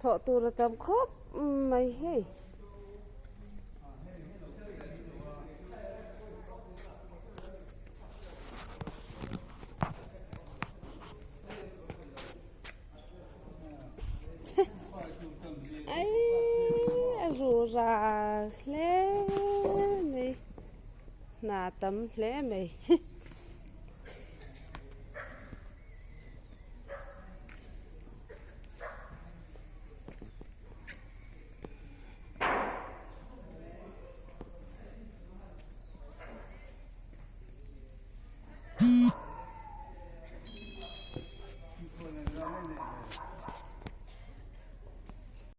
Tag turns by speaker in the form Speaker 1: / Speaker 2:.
Speaker 1: Thawh tur a tam khawp mai hei. A ru ra hle mai hna tam hle mai.